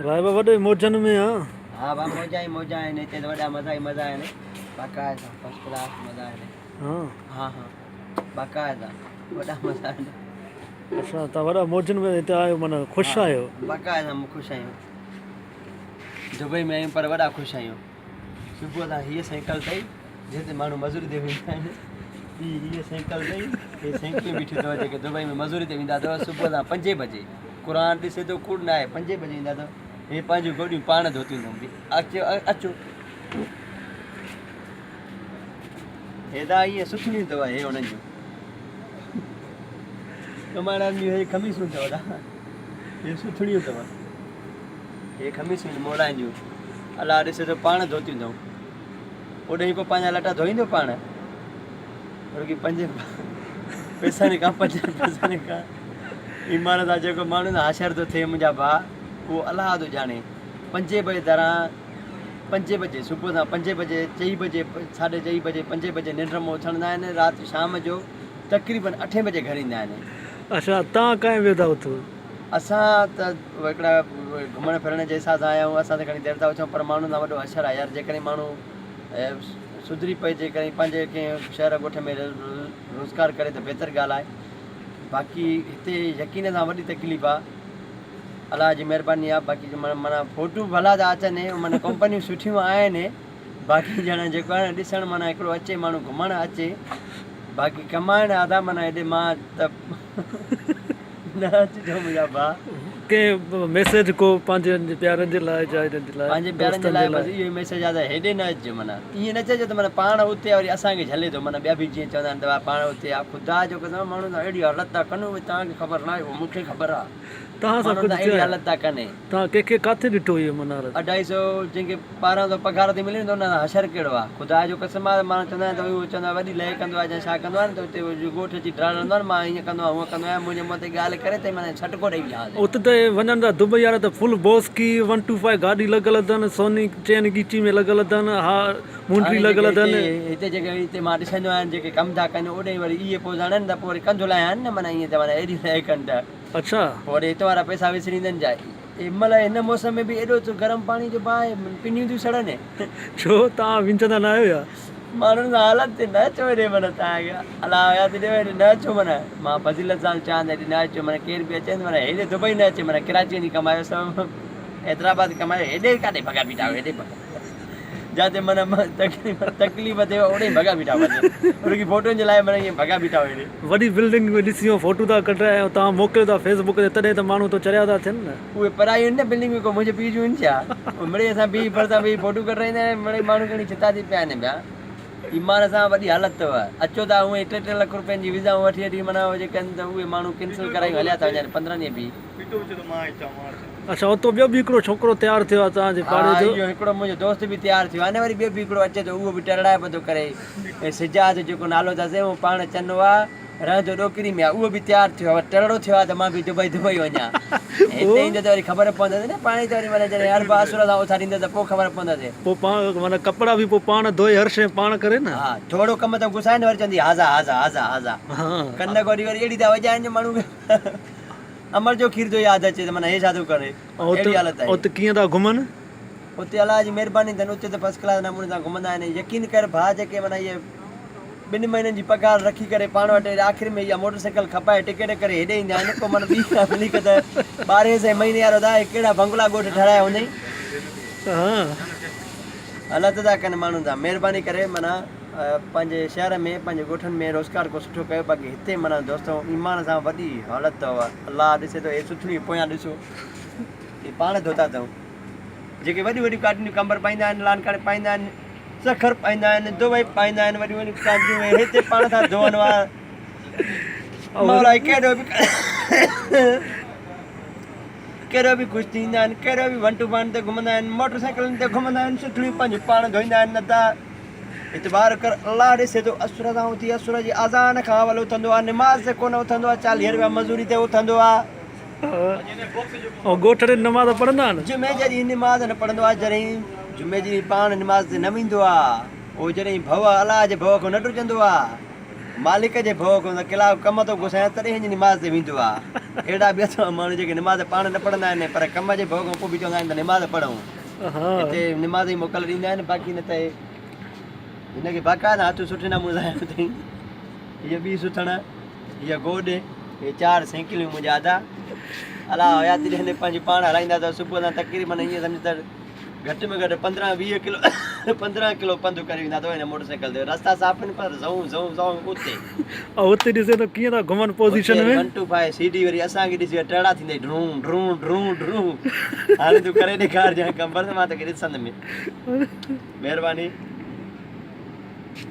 رائبا وڏي موجن ۾ آ. ها ڀا موجا ئي موجا آهن هتي ته وڏا مزا ئي مزا آهن باقاعده فرسٽ ڪلاس مزا آهن. ها. ها ها باقاعده وڏا مزا آهن. اڇا تان وڏا موجن ۾ هتي آهيو معنيٰ خوش آهيو. باقاعده خوش آهيون دبئي ۾ آهيون پر وڏا خوش آهيون. صبح تان هيء سائيڪل اٿئي جنهن تي ماڻهو مزوري تي ويندا آهن. ٻي هيء سائيڪل اٿئي هي سائيڪلون بيٺيون اٿو جيڪي دبئي ۾ مزوري تي ويندا اٿو صبح تان پنجين بجي قرآن ڏسي ٿو ڪوڙ نه آهي پنجين بجي ايندا اٿو هي پنهنجون گوڏيون پاڻ ڌوتيون اٿئون اچو اچو هي ته ائين سٿڻيون اٿو هي انهن جون ڪمائڻ وارن جون هي خميسون اٿو هي سٿڻيون اٿو هي خميسون مولائن جون الله ڏسي ٿو پاڻ ڌوتيون اٿئون اوڏي ڪو پنهنجا لٽا ڌوئيندو پاڻ رڳي پنج پئسن کان پنج پئسن کان ايمان سان جيڪو ماڻهو سان حشر ٿو ٿئي منهنجا ڀاء اهو الله ٿو ڄاڻي پنجين بجي دران پنجين بجي صبح سان پنجين بجي چئين بجي ساڍي چئين بجي پنجين بجي ننڊ مان اٿندا آهن رات شام جو تقريبن اٺين بجي گهر ايندا آهن. اڇا تان ڪائين ويو ٿا اٿو. اسان ته هڪڙا گهمڻ ڦرڻ جي حساب سان آيا آهيون اسان ته گهڻي دير ٿا اچون پر ماڻهن سان وڏو حشر آهي يار جيڪڏهن ماڻهو سڌري پئي جيڪڏهن پنهنجي ڪنهن شهر ڳوٺ ۾ روزگار ڪري ته بهتر ڳالهه آهي باقي هتي يقين سان وڏي تڪليف آهي الله جي مهرباني آهي باقي معنيٰ فوٽو ڀلا ٿا اچن معنيٰ ڪمپنيون سٺيون آهن باقي ڄڻ جيڪو آهي نه ڏسڻ معنيٰ هڪڙو اچي ماڻهو گهمڻ اچي باقي ڪمائڻ ادا معنيٰ هيڏي مان ته نه اچجو منهنجا ڀاء. ڪنهن ميسيج ڪو پنهنجي پيارن جي لاء جا هنن جي لاء پنهنجي پيارن جي لاء بس اهو ئي ميسيج آهي ته هيڏي نه اچجو معنيٰ ائين نه چئجو ته معنيٰ پاڻ اتي آهي وري اسان کي جهلي ٿو معنيٰ ٻيا به جيئن چوندا آهن ته پاڻ اتي آهي خدا جو قسم ماڻهو سان اهڙي حالت ٿا ڪن اهي توهان کي خبر ناهي اهو مون کي خبر آهي توهان سان ماڻهن ڪجهه سان ٿيو اهڙي آهي حالت ٿا ڪن. توهان ڪنهن کي ڪاٿي ڏٺو اهو معنيٰ حالت. اڍائي سو جنهن کي 12 سو پگهار ٿي ملي نه ته ان سان حشر ڪهڙو آهي خدا جو قسم آهي ماڻهو چوندا آهن ته اهو چوندو آهي وڏي لئه ڪندو آهي يا ڇا ڪندو آهي نه ته اتي ڳوٺ اچي ڊاڙندو آهي نه مان هيئن ڪندو آهيان هونئن ڪندو آهيان منهنجي منهن تي ڳالهه ڪري ته معنيٰ ڇٽڪو ڏئي وجهانس. اتي ته وڃن ٿا دبئي وارا ته فل بوسڪي ون ٽو فائيو گاڏي لڳل اٿن سوني چين ڳچي ۾ لڳل اٿن ها منڊري هاڻي لڳل جيڪي اٿن. هتي هتي جيڪي هتي مان ڏسندو آهيان جيڪي ڪم ٿا ڪن اوڏي وري اهي پوء ڄاڻن ته پوء وري ڪنڌ لاهيان نه معنيٰ ائين ته معنيٰ اهڙي لئه ڪن ته. اڇا. پوء وري هت وارا پئسا وسريندن جا هن مهل هن موسم ۾ به ايڏو ته گرم پاڻي جو باهه پنيون ٿيون سڙن. ڇو توهان وينجهندا نه آهيو يا. ماڻهن سان حالت تي نه اچو هيڏي معنيٰ توهان کي الله حياتي ڏيو هيڏي نه اچو معنيٰ مان فضيلت سان چوان ته هيڏي نه اچو معنيٰ ڪير به اچي ته معنيٰ هيڏي دبئي نه اچي معنيٰ ڪراچي وڃي ڪمايو سو حيدرآباد ڪمايو هيڏي ڪاڏي ڀڳا بيٺا آهيو هيڏي ڀڳا جاتي معنيٰ تڪليف تڪليف ٿئي اوڏي ڀڳا بيٺا بس رڳي فوٽن جي لاء معنيٰ ائين ڀڳا بيٺا هيڏي. وڏي بلڊنگ ۾ ڏسي ۽ فوٽو ٿا ڪڍرايو ۽ توهان موڪليو ٿا فيس بڪ تي تڏهن ته ماڻهو تو چريا ٿا ٿين نه. اهي پرايون آهن نه بلڊنگون ڪو منهنجي پيء جون آهن ڇا؟ اهي مڙئي اسان بيهي ڀرسان بيهي فوٽو ڪڍرائيندا آهن مڙئي ماڻهو کڻي ڇتا ٿي پيا آهن پيا ايمان سان وڏي حالت اٿو اچو ٿا اونئي ٽي ٽي لک روپين جي ويزائون وٺي وٺي معنيٰ اهي جيڪي آهن ته اهي ماڻهو ڪينسل ڪرائي هليا ٿا وڃن 15 ڏينهن بيهي. اڇا اتو ٻيو به هڪڙو ڇوڪرو تيار ٿيو آهي توهان جي ها پاڙي جو. اهو هڪڙو منهنجو دوست به تيار ٿيو آهي نه وري ٻيو به هڪڙو اچي ٿو اهو به ٽرڙائپ ٿو ڪري ۽ سجاد جيڪو نالو اٿس اهو پاڻ چنو آ رهندو ڏوڪري ۾ آ اهو به تيار ٿيو آ ٽرڙو ٿيو آ ته مان به دبئي دبئي وڃان هتي ايندو ته وري خبر پوندس نه پاڻ ئي ته وري معنيٰ جڏهن اربع اسر سان اٿاريندو ته پوء خبر پوندس. پوء پاڻ معنيٰ ڪپڙا به پوء پاڻ ڌوئي هر شيء پاڻ ڪري نه. ها ٿورو ڪم ته گسائين وري چوندي هازا هازا هازا هازا ڪن گوڏي وري اهڙي ٿا وڄائين جو ماڻهو کي امڙ جو کير ٿو ياد اچي ته معنيٰ هي ڇا ٿو ڪري اهڙي حالت آهي. ات ڪيئن ٿا گهمن؟ اتي الله جي مهرباني اٿن اتي ته فرسٽ ڪلاس نموني سان گهمندا آهن يقين ڪر ڀاء جيڪي معنيٰ اهي ٻن مهينن جي پگهار رکي ڪري پاڻ وٽ آخر ۾ اها موٽر سائيڪل کپائي ٽڪيٽ ڪري هيڏي ايندا آهن پوء معنيٰ ٻي کان ملي ته ٻارهين سئين مهيني وارو ادا هي ڪهڙا بنگلا ڳوٺ ٺهرايا هوندئي. حالت ٿا ڪن ماڻهن سان مهرباني ڪري معنيٰ پنهنجي شهر ۾ پنهنجي ڳوٺن ۾ روزگار ڪو سٺو ڪيو باقي هتي معنيٰ دوستو ايمان سان وڏي حالت اٿو الله ڏسي ٿو هي سٿڻيون پويان ڏسو هي پاڻ ڌوتا اٿئون جيڪي وڏيون وڏيون ڪاٽن جون ڪمبر پائيندا آهن لانڪاڻي پائيندا آهن سکر پائيندا آهن دبئي پائيندا آهن وڏيون وڏيون ڪاٽيون هتي پاڻ ٿا ڌوئن مولا ڪهڙو به ڪهڙو به خوش ٿيندا آهن ڪهڙو به ون ٽو ون تي گهمندا آهن موٽر سائيڪلن تي گهمندا آهن سٿڻيون پنهنجون پاڻ ڌوئيندا آهن نه ته اعتبار ڪر الله ڏسي ٿو اسر سان اٿي اسر جي اذان کان اول اٿندو آهي نماز تي ڪونه اٿندو آهي 40 روپيا مزوري تي اٿندو آهي. ۽ ڳوٺ ۾ نماز پڙهندا آهن؟ جمعي جي ڏينهن نماز نه پڙهندو آهي جڏهن جمعي جي ڏينهن پاڻ نماز تي نه ويندو آهي اهو جڏهن ڀؤ الله جي ڀؤ کان نه ڊڄندو آهي. مالڪ جي ڀؤ کان ته ڪلاڪ ڪم ٿو گسايان تڏهن وڃي نماز تي ويندو آ. اهڙا به اٿو ماڻهو جيڪي نماز پاڻ نه پڙهندا آهن پر ڪم جي ڀؤ کان پوء به چوندا آهن ته نماز پڙهون. هتي نماز جي موڪل ڏيندا آهن باقي نه ته هن کي باقاعده هٿ سٺي نموني سان هنيو اٿئي. هيء ٻي سٿڻ، هيء گوڏ، هي چار سينڪليون منهنجا ادا. الا حياتي ڏيندي پنهنجي پاڻ هلائيندا اٿو. صبح سان تقريبن ائين سمجهه ته گهٽ ۾ گهٽ 15 20 ڪلو 15 ڪلو پنڌ ڪري ويندا اٿو هن موٽر سائيڪل تي. رستا صاف آهن پر زئون زئون زئون اتي. ۽ اتي ڏسين ته ڪيئن ٿا گهمن پوزيشن ۾. اتي one two five C D وري اسان کي ڏسي ٽهڙا ٿيندئي ڊرون ڊرون ڊرون ڊرون. هاڻي تون ڪري ڏيکارجانء ڪمبر ته مان توکي ڏسندم. مهرباني.